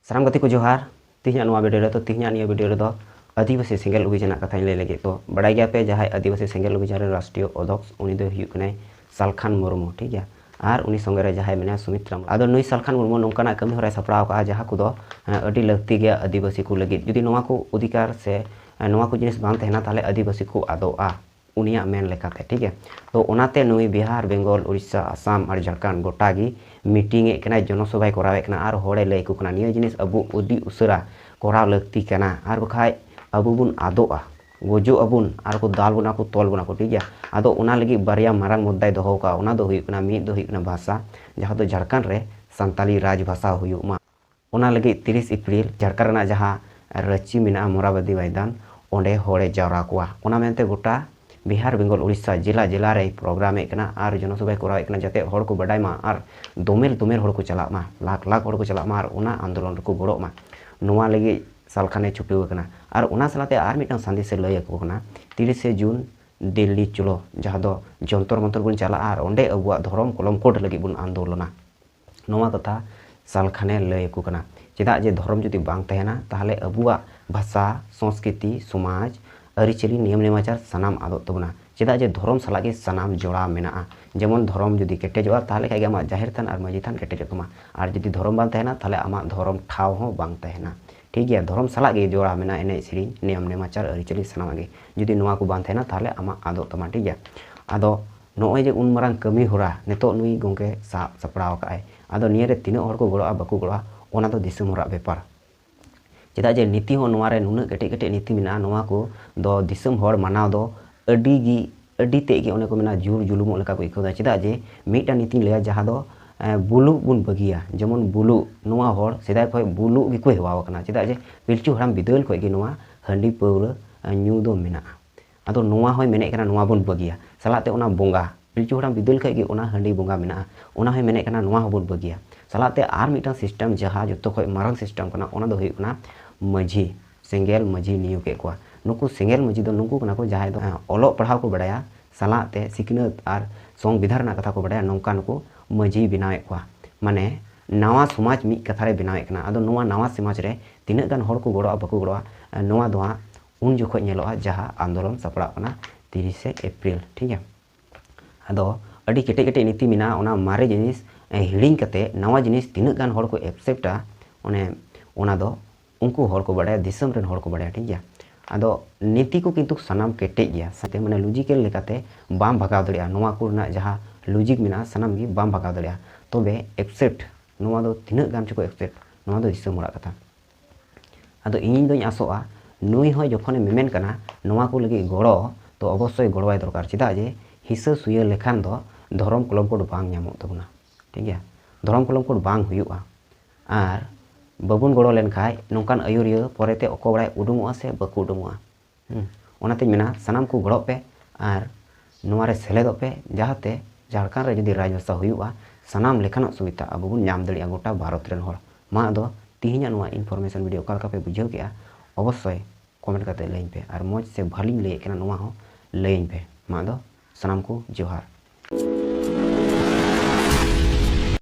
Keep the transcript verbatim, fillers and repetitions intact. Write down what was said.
ᱥᱟᱱᱟᱢ ᱜᱟᱛᱮ ᱠᱚ ᱡᱚᱦᱟᱨ᱾ ᱛᱮᱦᱮᱧᱟᱜ ᱱᱚᱣᱟ ᱵᱷᱤᱰᱤᱭᱳ ᱨᱮᱫᱚ, ᱛᱮᱦᱮᱧᱟᱜ ᱱᱤᱭᱟᱹ ᱵᱷᱤᱰᱤᱭᱳ ᱨᱮᱫᱚ ᱟᱹᱫᱤᱵᱟᱹᱥᱤ ᱥᱮᱸᱜᱮᱞ ᱚᱵᱷᱤᱡᱟᱱᱟᱜ ᱠᱟᱛᱷᱟᱧ ᱞᱟᱹᱭ ᱞᱟᱹᱜᱤᱫ᱾ ᱛᱚ ᱵᱟᱲᱟᱭ ᱜᱮᱭᱟᱯᱮ, ᱡᱟᱦᱟᱸᱭ ᱟᱹᱫᱤᱵᱟᱹᱥᱤ ᱥᱮᱸᱜᱮᱞ ᱚᱵᱷᱤᱡᱟᱱ ᱨᱮᱱ ᱨᱟᱥᱴᱨᱤᱭᱚ ᱚᱫᱷᱚᱠᱥ, ᱩᱱᱤ ᱫᱚᱭ ᱦᱩᱭᱩᱜ ᱠᱟᱱᱟᱭ ᱥᱟᱞᱠᱷᱟᱱ ᱢᱩᱨᱢᱩ, ᱴᱷᱤᱠ ᱜᱮᱭᱟ᱾ ᱟᱨ ᱩᱱᱤ ᱥᱚᱸᱜᱮ ᱨᱮ ᱡᱟᱦᱟᱸᱭ ᱢᱮᱱᱟᱭᱟ ᱥᱩᱢᱤᱛᱨᱟ᱾ ᱟᱫᱚ ᱱᱩᱭ ᱥᱟᱞᱠᱷᱟᱱ ᱢᱩᱨᱢᱩ ᱱᱚᱝᱠᱟᱱᱟᱜ ᱠᱟᱹᱢᱤ ᱦᱚᱨᱟᱭ ᱥᱟᱯᱲᱟᱣ ᱠᱟᱜᱼᱟ, ᱡᱟᱦᱟᱸ ᱠᱚᱫᱚ ᱮᱸ, ᱟᱹᱰᱤ ᱞᱟᱹᱠᱛᱤ ᱜᱮᱭᱟ ᱟᱹᱫᱤᱵᱟᱹᱥᱤ ᱠᱚ ᱞᱟᱹᱜᱤᱫ᱾ ᱡᱩᱫᱤ ᱱᱚᱣᱟ ᱠᱚ ᱚᱫᱷᱤᱠᱟᱨ ᱥᱮ ᱮᱸ, ᱱᱚᱣᱟ ᱠᱚ ᱡᱤᱱᱤᱥ ᱵᱟᱝ ᱛᱟᱦᱮᱱᱟ, ᱛᱟᱦᱚᱞᱮ ᱟᱹᱫᱤᱵᱟᱹᱥᱤ ᱠᱚ ᱟᱫᱚᱜᱼᱟ, ᱩᱱᱤᱭᱟᱜ ᱢᱮᱱ ᱞᱮᱠᱟᱛᱮ, ᱴᱷᱤᱠ ᱜᱮᱭᱟ᱾ ᱛᱚ ᱚᱱᱟᱛᱮ ᱱᱩᱭ ᱵᱤᱦᱟᱨ, ᱵᱮᱝᱜᱚᱞ, ᱩᱲᱤᱥᱥᱟ, ᱟᱥᱟᱢ ᱟᱨ ᱡᱷᱟᱲᱠᱷᱚᱸᱰ ᱜᱚᱴᱟ ᱜᱮ ᱢᱤᱴᱤᱝ ᱮᱫ ᱠᱟᱱᱟᱭ, ᱡᱚᱱᱚᱥᱚᱵᱷᱟᱭ ᱠᱚᱨᱟᱣᱮᱫ ᱠᱟᱱᱟ ᱟᱨ ᱦᱚᱲᱮ ᱞᱟᱹᱭ ᱟᱠᱚ ᱠᱟᱱᱟ, ᱱᱤᱭᱟᱹ ᱡᱤᱱᱤᱥ ᱟᱵᱚ ᱟᱹᱰᱤ ᱩᱥᱟᱹᱨᱟ ᱠᱚᱨᱟᱣ ᱞᱟᱹᱠᱛᱤ ᱠᱟᱱᱟ, ᱟᱨ ᱵᱟᱠᱷᱟᱡ ᱟᱵᱚ ᱵᱚᱱ ᱟᱫᱚᱜᱼᱟ, ᱜᱚᱡᱚᱜ ᱟᱵᱚᱱ ᱟᱨ ᱠᱚ ᱫᱟᱞ ᱵᱚᱱᱟ ᱠᱚ, ᱛᱚᱞ ᱵᱚᱱᱟ ᱠᱚ, ᱴᱷᱤᱠ ᱜᱮᱭᱟ᱾ ᱟᱫᱚ ᱚᱱᱟ ᱞᱟᱹᱜᱤᱫ ᱵᱟᱨᱭᱟ ᱢᱟᱨᱟᱝ ᱢᱩᱫᱽᱫᱟᱭ ᱫᱚᱦᱚ ᱠᱟᱜᱼᱟ, ᱚᱱᱟ ᱫᱚ ᱦᱩᱭᱩᱜ ᱠᱟᱱᱟ, ᱢᱤᱫ ᱫᱚ ᱦᱩᱭᱩᱜ ᱠᱟᱱᱟ ᱵᱷᱟᱥᱟ, ᱡᱟᱦᱟᱸ ᱫᱚ ᱡᱷᱟᱲᱠᱷᱚᱸᱰ ᱨᱮ ᱥᱟᱱᱛᱟᱞᱤ ᱨᱟᱡᱽ ᱵᱷᱟᱥᱟ ᱦᱩᱭᱩᱜ ᱢᱟ᱾ ᱚᱱᱟ ᱞᱟᱹᱜᱤᱫ ᱛᱤᱨᱤᱥ ᱮᱯᱨᱤᱞ ᱡᱷᱟᱲᱠᱷᱚᱸᱰ ᱨᱮᱱᱟᱜ ᱡᱟᱦᱟᱸ ᱨᱟᱺᱪᱤ ᱢᱮᱱᱟᱜᱼᱟ, ᱢᱚᱨᱟᱵᱟᱫᱤ ᱢᱚᱭᱫᱟᱱ, ᱚᱸᱰᱮ ᱦᱚᱲᱮ ᱡᱟᱣᱨᱟ ᱠᱚᱣᱟ᱾ ᱚᱱᱟ ᱢᱮᱱᱛᱮ ᱜᱚᱴᱟ ᱵᱤᱦᱟᱨ, ᱵᱮᱝᱜᱚᱞ, ᱩᱲᱤᱥᱥᱟ ᱡᱮᱞᱟ ᱡᱮᱞᱟ ᱨᱮᱭ ᱯᱨᱳᱜᱨᱟᱢᱮᱫ ᱠᱟᱱᱟ ᱟᱨ ᱡᱚᱱᱚᱥᱚᱵᱷᱟᱭ ᱠᱚᱨᱟᱣᱮᱫ ᱠᱟᱱᱟ, ᱡᱟᱛᱮ ᱦᱚᱲ ᱠᱚ ᱵᱟᱰᱟᱭ ᱢᱟ ᱟᱨ ᱫᱚᱢᱮᱞ ᱫᱚᱢᱮᱞ ᱦᱚᱲ ᱠᱚ ᱪᱟᱞᱟᱜ ᱢᱟ, ᱞᱟᱠᱷ ᱞᱟᱠᱷ ᱦᱚᱲ ᱠᱚ ᱪᱟᱞᱟᱜ ᱢᱟ ᱟᱨ ᱚᱱᱟ ᱟᱱᱫᱳᱞᱚᱱ ᱨᱮᱠᱚ ᱜᱚᱲᱚᱜ ᱢᱟ᱾ ᱱᱚᱣᱟ ᱞᱟᱹᱜᱤᱫ ᱥᱟᱞᱠᱷᱟᱱᱮ ᱪᱷᱩᱴᱟᱹᱣ ᱟᱠᱟᱱᱟ᱾ ᱟᱨ ᱚᱱᱟ ᱥᱟᱞᱟᱛᱮ ᱟᱨ ᱢᱤᱫᱴᱟᱝ ᱥᱟᱸᱫᱮᱥᱮ ᱞᱟᱹᱭ ᱟᱠᱚ ᱠᱟᱱᱟ, ᱛᱤᱨᱤᱥᱮ ᱡᱩᱱ ᱫᱤᱞᱞᱤ ᱪᱚᱞᱚ, ᱡᱟᱦᱟᱸ ᱫᱚ ᱡᱚᱱᱛᱚᱨ ᱢᱚᱱᱛᱚᱨ ᱵᱚᱱ ᱪᱟᱞᱟᱜᱼᱟ ᱟᱨ ᱚᱸᱰᱮ ᱟᱵᱚᱣᱟᱜ ᱫᱷᱚᱨᱚᱢ ᱠᱚᱞᱚᱢ ᱠᱳᱰ ᱞᱟᱹᱜᱤᱫ ᱵᱚᱱ ᱟᱱᱫᱳᱞᱚᱱᱟ᱾ ᱱᱚᱣᱟ ᱠᱟᱛᱷᱟ ᱥᱟᱞᱠᱷᱟᱱᱮ ᱞᱟᱹᱭ ᱟᱠᱚ ᱠᱟᱱᱟ᱾ ᱪᱮᱫᱟᱜ ᱡᱮ ᱫᱷᱚᱨᱚᱢ ᱡᱩᱫᱤ ᱵᱟᱝ ᱛᱟᱦᱮᱱᱟ, ᱛᱟᱦᱚᱞᱮ ᱟᱵᱚᱣᱟᱜ ᱵᱷᱟᱥᱟ, ᱥᱚᱝᱥᱠᱨᱤᱛᱤ, ᱥᱚᱢᱟᱡᱽ, ᱟᱹᱨᱤᱪᱟᱹᱞᱤ, ᱱᱤᱭᱚᱢ ᱱᱮᱢᱟᱪᱟᱨ ᱥᱟᱱᱟᱢ ᱟᱫᱚᱜ ᱛᱟᱵᱚᱱᱟ᱾ ᱪᱮᱫᱟᱜ ᱡᱮ ᱫᱷᱚᱨᱚᱢ ᱥᱟᱞᱟᱜ ᱜᱮ ᱥᱟᱱᱟᱢ ᱡᱚᱲᱟᱣ ᱢᱮᱱᱟᱜᱼᱟ᱾ ᱡᱮᱢᱚᱱ ᱫᱷᱚᱨᱚᱢ ᱡᱩᱫᱤ ᱠᱮᱴᱮᱡᱚᱜᱼᱟ, ᱛᱟᱦᱚᱞᱮ ᱠᱷᱟᱡ ᱜᱮ ᱟᱢᱟᱜ ᱡᱟᱦᱮᱨ ᱛᱷᱟᱱ ᱟᱨ ᱢᱟᱹᱡᱷᱤ ᱛᱷᱟᱱ ᱠᱮᱴᱮᱡᱚᱜ ᱛᱟᱢᱟ᱾ ᱟᱨ ᱡᱩᱫᱤ ᱫᱷᱚᱨᱚᱢ ᱵᱟᱝ ᱛᱟᱦᱮᱱᱟ, ᱛᱟᱦᱚᱞᱮ ᱟᱢᱟᱜ ᱫᱷᱚᱨᱚᱢ ᱴᱷᱟᱶ ᱦᱚᱸ ᱵᱟᱝ ᱛᱟᱦᱮᱱᱟ᱾ ᱴᱷᱤᱠ ᱜᱮᱭᱟ, ᱫᱷᱚᱨᱚᱢ ᱥᱟᱞᱟᱜ ᱜᱮ ᱡᱚᱲᱟᱣ ᱢᱮᱱᱟᱜᱼᱟ, ᱮᱱᱮᱡ ᱥᱮᱨᱮᱧ, ᱱᱤᱭᱚᱢ ᱱᱮᱢᱟᱪᱟᱨ, ᱟᱹᱨᱤᱪᱟᱹᱞᱤ, ᱥᱟᱱᱟᱢᱟᱜ ᱜᱮ᱾ ᱡᱩᱫᱤ ᱱᱚᱣᱟ ᱠᱚ ᱵᱟᱝ ᱛᱟᱦᱮᱱᱟ, ᱛᱟᱦᱚᱞᱮ ᱟᱢᱟᱜ ᱟᱫᱚᱜ ᱛᱟᱢᱟ, ᱴᱷᱤᱠ ᱜᱮᱭᱟ᱾ ᱟᱫᱚ ᱱᱚᱜᱼᱚᱭ ᱡᱮ ᱩᱱ ᱢᱟᱨᱟᱝ ᱠᱟᱹᱢᱤ ᱦᱚᱨᱟ ᱱᱤᱛᱚᱜ ᱱᱩᱭ ᱜᱚᱢᱠᱮ ᱥᱟᱵ ᱥᱟᱯᱲᱟᱣ ᱟᱠᱟᱫ ᱟᱭ, ᱟᱫᱚ ᱱᱤᱭᱟᱹ ᱨᱮ ᱛᱤᱱᱟᱹᱜ ᱦᱚᱲ ᱠᱚ ᱜᱚᱲᱚᱜᱼᱟ, ᱵᱟᱠᱚ ᱜᱚᱲᱚᱜᱼᱟ, ᱚᱱᱟ ᱫᱚ ᱫᱤᱥᱚᱢ ᱦᱚᱲᱟᱜ ᱵᱮᱯᱟᱨ᱾ ᱪᱮᱫᱟᱜ ᱡᱮ ᱱᱤᱛᱤ ᱦᱚᱸ ᱱᱚᱣᱟ ᱨᱮ ᱱᱩᱱᱟᱹᱜ ᱠᱮᱴᱮᱡ ᱠᱮᱴᱮᱡ ᱱᱤᱛᱤ ᱢᱮᱱᱟᱜᱼᱟ, ᱱᱚᱣᱟ ᱠᱚ ᱫᱚ ᱫᱤᱥᱚᱢ ᱦᱚᱲ ᱢᱟᱱᱟᱣ ᱫᱚ ᱟᱹᱰᱤ ᱜᱮ, ᱟᱹᱰᱤ ᱛᱮᱫ ᱜᱮ, ᱚᱱᱮ ᱠᱚ ᱢᱮᱱᱟ, ᱡᱳᱨ ᱡᱩᱞᱩᱢᱚᱜ ᱞᱮᱠᱟ ᱠᱚ ᱟᱹᱭᱠᱟᱹᱣ ᱮᱫᱟ᱾ ᱪᱮᱫᱟᱜ ᱡᱮ ᱢᱤᱫᱴᱟᱝ ᱱᱤᱛᱤᱧ ᱞᱟᱹᱭᱟ, ᱡᱟᱦᱟᱸ ᱫᱚ ᱮᱸ, ᱵᱩᱞᱩᱜ ᱵᱚᱱ ᱵᱟᱹᱜᱤᱭᱟ᱾ ᱡᱮᱢᱚᱱ ᱵᱩᱞᱩᱜ, ᱱᱚᱣᱟ ᱦᱚᱲ ᱥᱮᱫᱟᱭ ᱠᱷᱚᱱ ᱵᱩᱞᱩᱜ ᱜᱮᱠᱚ ᱦᱮᱣᱟ ᱟᱠᱟᱱᱟ᱾ ᱪᱮᱫᱟᱜ ᱡᱮ ᱯᱤᱞᱪᱩ ᱦᱟᱲᱟᱢ ᱵᱤᱫᱟᱹᱞ ᱠᱷᱚᱱ ᱜᱮ ᱱᱚᱣᱟ ᱦᱟᱺᱰᱤ ᱯᱟᱹᱣᱨᱟᱹ, ᱮᱸ, ᱧᱩ ᱫᱚ ᱢᱮᱱᱟᱜᱼᱟ᱾ ᱟᱫᱚ ᱱᱚᱣᱟ ᱦᱚᱸᱭ ᱢᱮᱱᱮᱫ ᱠᱟᱱᱟ, ᱱᱚᱣᱟ ᱵᱚᱱ ᱵᱟᱹᱜᱤᱭᱟ᱾ ᱥᱟᱞᱟᱜ ᱛᱮ ᱚᱱᱟ ᱵᱚᱸᱜᱟ, ᱯᱤᱞᱪᱩ ᱦᱟᱲᱟᱢ ᱵᱤᱫᱟᱹᱞ ᱠᱷᱚᱱ ᱜᱮ ᱚᱱᱟ ᱦᱟᱺᱰᱤ ᱵᱚᱸᱜᱟ ᱢᱮᱱᱟᱜᱼᱟ, ᱚᱱᱟ ᱦᱚᱸᱭ ᱢᱮᱱᱮᱫ ᱠᱟᱱᱟ, ᱱᱚᱣᱟ ᱦᱚᱸᱵᱚᱱ ᱵᱟᱹᱜᱤᱭᱟ᱾ ᱥᱟᱞᱟᱜ ᱛᱮ ᱟᱨ ᱢᱤᱫᱴᱟᱝ ᱥᱤᱥᱴᱮᱢ, ᱡᱟᱦᱟᱸ ᱡᱚᱛᱚ ᱠᱷᱚᱱ ᱢᱟᱨᱟᱝ ᱥᱤᱥᱴᱮᱢ ᱠᱟᱱᱟ, ᱚᱱᱟ ᱫᱚ ᱦᱩᱭᱩᱜ ᱠᱟᱱᱟ ᱢᱟᱹᱡᱷᱤ, ᱥᱮᱸᱜᱮᱞ ᱢᱟᱹᱡᱷᱤ ᱱᱤᱭᱳᱜ ᱠᱮᱫ ᱠᱚᱣᱟ᱾ ᱱᱩᱠᱩ ᱥᱮᱸᱜᱮᱞ ᱢᱟᱹᱡᱷᱤ ᱫᱚ ᱱᱩᱠᱩ ᱠᱟᱱᱟ ᱠᱚ, ᱡᱟᱦᱟᱸᱭ ᱫᱚ, ᱮᱸ, ᱚᱞᱚᱜ ᱯᱟᱲᱦᱟᱣ ᱠᱚ ᱵᱟᱲᱟᱭᱟ, ᱥᱟᱞᱟᱜ ᱛᱮ ᱥᱤᱠᱷᱱᱟᱹᱛ ᱟᱨ ᱥᱚᱝᱵᱤᱫᱷᱟᱱ ᱨᱮᱱᱟᱜ ᱠᱟᱛᱷᱟ ᱠᱚ ᱵᱟᱲᱟᱭᱟ, ᱱᱚᱝᱠᱟᱱ ᱠᱚ ᱢᱟᱹᱡᱷᱤ ᱵᱮᱱᱟᱣᱮᱫ ᱠᱚᱣᱟ᱾ ᱢᱟᱱᱮ ᱱᱟᱣᱟ ᱥᱚᱢᱟᱡᱽ ᱢᱤᱫ ᱠᱟᱛᱷᱟ ᱨᱮ ᱵᱮᱱᱟᱣᱮᱫ ᱠᱟᱱᱟ᱾ ᱟᱫᱚ ᱱᱚᱣᱟ ᱱᱟᱣᱟ ᱥᱚᱢᱟᱡᱽ ᱨᱮ ᱛᱤᱱᱟᱹᱜ ᱜᱟᱱ ᱦᱚᱲ ᱠᱚ ᱜᱚᱲᱚᱜᱼᱟ, ᱵᱟᱠᱚ ᱜᱚᱲᱚᱜᱼᱟ, ᱱᱚᱣᱟ ᱫᱚ ᱦᱟᱸᱜ ᱩᱱ ᱡᱚᱠᱷᱚᱱ ᱧᱮᱞᱚᱜᱼᱟ, ᱡᱟᱦᱟᱸ ᱟᱱᱫᱳᱞᱚᱱ ᱥᱟᱯᱲᱟᱜ ᱠᱟᱱᱟ ᱛᱤᱨᱤᱥᱮ ᱮᱯᱨᱤᱞ, ᱴᱷᱤᱠ ᱜᱮᱭᱟ᱾ ᱟᱫᱚ ᱟᱹᱰᱤ ᱠᱮᱴᱮᱡ ᱠᱮᱴᱮᱡ ᱱᱤᱛᱤ ᱢᱮᱱᱟᱜᱼᱟ, ᱚᱱᱟ ᱢᱟᱨᱮ ᱡᱤᱱᱤᱥ, ᱮ, ᱦᱤᱲᱤᱧ ᱠᱟᱛᱮ ᱱᱟᱣᱟ ᱡᱤᱱᱤᱥ ᱛᱤᱱᱟᱹᱜ ᱜᱟᱱ ᱦᱚᱲ ᱠᱚ ᱮᱠᱥᱮᱯᱴᱟ, ᱚᱱᱮ ᱚᱱᱟ ᱫᱚ ᱩᱱᱠᱩ ᱦᱚᱲ ᱠᱚ ᱵᱟᱲᱟᱭᱟ, ᱫᱤᱥᱚᱢ ᱨᱮᱱ ᱦᱚᱲ ᱠᱚ ᱵᱟᱲᱟᱭᱟ, ᱴᱷᱤᱠ ᱜᱮᱭᱟ᱾ ᱟᱫᱚ ᱱᱤᱛᱤ ᱠᱚ ᱠᱤᱱᱛᱩ ᱥᱟᱱᱟᱢ ᱠᱮᱴᱮᱡ ᱜᱮᱭᱟ, ᱥᱟᱛᱮ ᱢᱟᱱᱮ ᱞᱚᱡᱤᱠᱮᱞ ᱞᱮᱠᱟᱛᱮ ᱵᱟᱢ ᱵᱷᱟᱜᱟᱣ ᱫᱟᱲᱮᱭᱟᱜᱼᱟ, ᱱᱚᱣᱟ ᱠᱚ ᱨᱮᱱᱟᱜ ᱡᱟᱦᱟᱸ ᱞᱚᱡᱤᱠ ᱢᱮᱱᱟᱜᱼᱟ ᱥᱟᱱᱟᱢ ᱜᱮ ᱵᱟᱢ ᱵᱷᱟᱜᱟᱣ ᱫᱟᱲᱮᱭᱟᱜᱼᱟ᱾ ᱛᱚᱵᱮ ᱮᱠᱥᱮᱯᱴ, ᱱᱚᱣᱟ ᱫᱚ ᱛᱤᱱᱟᱹᱜ ᱜᱟᱱ ᱪᱚᱠᱚ ᱮᱠᱥᱮᱯᱴ, ᱱᱚᱣᱟ ᱫᱚ ᱫᱤᱥᱚᱢ ᱦᱚᱲᱟᱜ ᱠᱟᱛᱷᱟ᱾ ᱟᱫᱚ ᱤᱧ ᱫᱚᱧ ᱟᱥᱚᱜᱼᱟ, ᱱᱩᱭ ᱦᱚᱸ ᱡᱚᱠᱷᱚᱱᱮ ᱢᱮᱢᱮᱱ ᱠᱟᱱᱟ ᱱᱚᱣᱟ ᱠᱚ ᱞᱟᱹᱜᱤᱫ ᱜᱚᱲᱚ, ᱛᱚ ᱚᱵᱚᱥᱥᱳᱭ ᱜᱚᱲᱚᱣᱟᱭ ᱫᱚᱨᱠᱟᱨ᱾ ᱪᱮᱫᱟᱜ ᱡᱮ ᱦᱤᱥᱟᱹ ᱥᱩᱭᱟᱹ ᱞᱮᱠᱷᱟᱱ ᱫᱚ ᱫᱷᱚᱨᱚᱢ ᱠᱚᱞᱚᱢ ᱠᱳᱰ ᱵᱟᱝ ᱧᱟᱢᱚᱜ ᱛᱟᱵᱚᱱᱟ, ᱴᱷᱤᱠ ᱜᱮᱭᱟ? ᱫᱷᱚᱨᱚᱢ ᱠᱚᱞᱚᱢ ᱠᱳᱰ ᱵᱟᱝ ᱦᱩᱭᱩᱜᱼᱟ᱾ ᱟᱨ ᱵᱟᱵᱚᱱ ᱜᱚᱲᱚ ᱞᱮᱱᱠᱷᱟᱡ ᱱᱚᱝᱠᱟᱱ ᱟᱹᱭᱩᱨᱤᱭᱟᱹ ᱯᱚᱨᱮᱛᱮ ᱚᱠᱚᱭ ᱵᱟᱲᱟᱭ ᱩᱰᱩᱝᱚᱜᱼᱟ ᱥᱮ ᱵᱟᱠᱚ ᱩᱰᱩᱝᱚᱜᱼᱟ᱾ ᱦᱩᱸ, ᱚᱱᱟᱛᱮᱧ ᱢᱮᱱᱟ ᱥᱟᱱᱟᱢ ᱠᱚ ᱜᱚᱲᱚᱜ ᱯᱮ ᱟᱨ ᱱᱚᱣᱟ ᱨᱮ ᱥᱮᱞᱮᱫᱚᱜ ᱯᱮ, ᱡᱟᱦᱟᱸᱛᱮ ᱡᱷᱟᱲᱠᱷᱚᱸᱰ ᱨᱮ ᱡᱩᱫᱤ ᱨᱟᱡᱽ ᱵᱷᱟᱥᱟ ᱦᱩᱭᱩᱜᱼᱟ, ᱥᱟᱱᱟᱢ ᱞᱮᱠᱟᱱᱟᱜ ᱥᱩᱵᱤᱫᱷᱟ ᱟᱵᱚ ᱵᱚᱱ ᱧᱟᱢ ᱫᱟᱲᱮᱭᱟᱜᱼᱟ ᱜᱚᱴᱟ ᱵᱷᱟᱨᱚᱛ ᱨᱮᱱ ᱦᱚᱲ᱾ ᱢᱟ ᱟᱫᱚ ᱛᱤᱦᱤᱧᱟᱜ ᱱᱚᱣᱟ ᱤᱱᱯᱷᱚᱨᱢᱮᱥᱚᱱ ᱵᱷᱤᱰᱤᱭᱳ ᱚᱠᱟ ᱞᱮᱠᱟ ᱯᱮ ᱵᱩᱡᱷᱟᱹᱣ ᱠᱮᱜᱼᱟ, ᱚᱵᱚᱥᱥᱳᱭ ᱠᱚᱢᱮᱱᱴ ᱠᱟᱛᱮ ᱞᱟᱹᱭᱟᱹᱧ ᱯᱮ, ᱟᱨ ᱢᱚᱡᱽ ᱥᱮ ᱵᱷᱟᱹᱞᱤᱧ ᱞᱟᱹᱭᱮᱫ ᱠᱟᱱᱟ ᱱᱚᱣᱟ ᱦᱚᱸ ᱞᱟᱹᱭᱟᱹᱧ ᱯᱮ᱾ ᱢᱟ ᱟᱫᱚ ᱥᱟᱱᱟᱢ ᱠᱚ ᱡᱚᱦᱟᱨ᱾